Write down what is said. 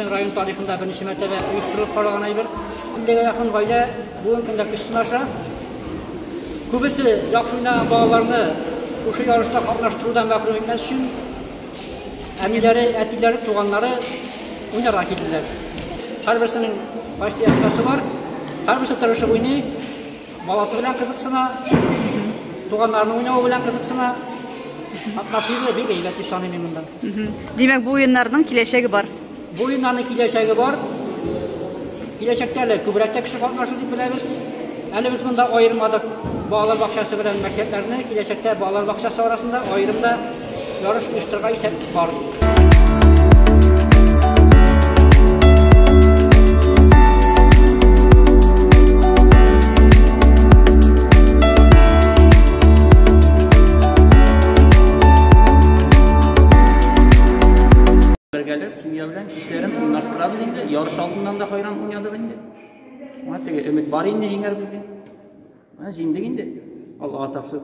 Безнең район тарихында беренче мәртәбә оештырылып каралган әйбер. 50гә якын гаилә бүгенге көндә көч сынаша. Күбесе яхшы уйнаган балаларны шушы ярышта катнаштырудан мәхрүм итмәс өчен әниләре, әтиләре, туганнары уйнарга килделәр. Һәрберсенең почти очкосы бар. Һәрберсе тырышып уйный. Баласы белән кызыксына, туганнарының уйнавы белән кызыксына. Атмосфера бик әйбәт дип саныйм мин монда. Димәк, бу уеннарның киләчәге бар. Бу уеннарның киләчәге бар. Киләчәктә әле күбрәк тә кеше катнашыр дип беләбез. Әле без монда аермадык балалар бакчасы белән мәктәпләрне. Киләчәктә балалар бакчасы арасында аерым да ярыш оештырырга исәп бар. Бергәләп, семья белән кичләрен уйнаштырабыз инде. Ярыш алдыннан да хайран уйнадык инде. Шуңа теге өмет бар инде җиңәрбез дип. Менә җиңдек инде. Аллага тапшырып.